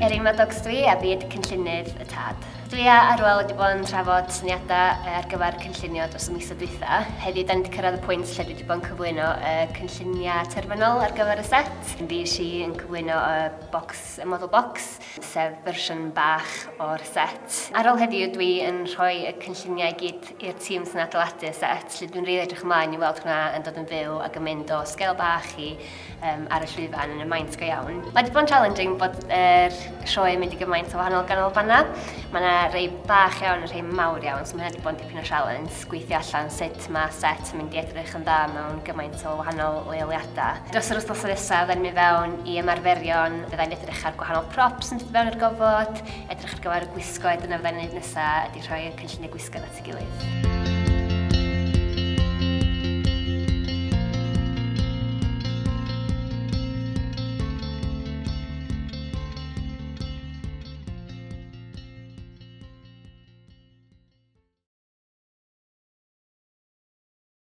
Erin Maddox dwi a fi ydy cynllunydd y tad. Dwi a Arwel wedi bod yn trafod syniadau ar gyfer cynllunio dros y misoedd dwytha. Heddiw da ni wedi cyrraedd y pwynt lle dwi wedi bod yn cyflwyno y cynlluniau terfynol ar gyfer y set. Fi si yn cyflwyno y box, y model box, sef fersiwn bach o'r set. Ar ôl heddiw dwi yn rhoi y cynlluniau i gyd i'r tîm sy'n adeiladu y set, lle dwi'n rili edrych ymlaen i weld hwnna yn dod yn fyw ac yn mynd o sgêl bach i um, ar y llwyfan yn y maint go iawn. Mae wedi bod yn challenging bod yr sioe yn mynd i gymaint o wahanol ganolfannau. Mae yna rei bach iawn a rhai mawr iawn, so mae hynna wedi bod yn dipyn o sialens gweithio allan sut mae set yn mynd i edrych yn dda mewn gymaint o wahanol leoliadau. Dros yr wythnosau nesaf, fydda'n mynd fewn i ymarferion, fyddai'n edrych ar gwahanol props yn dod fewn i'r gofod, edrych ar gyfer y gwisgoedd, dyna fyddai'n gwneud nesaf ydy rhoi y cynlluniau gwisgoedd at ei gilydd.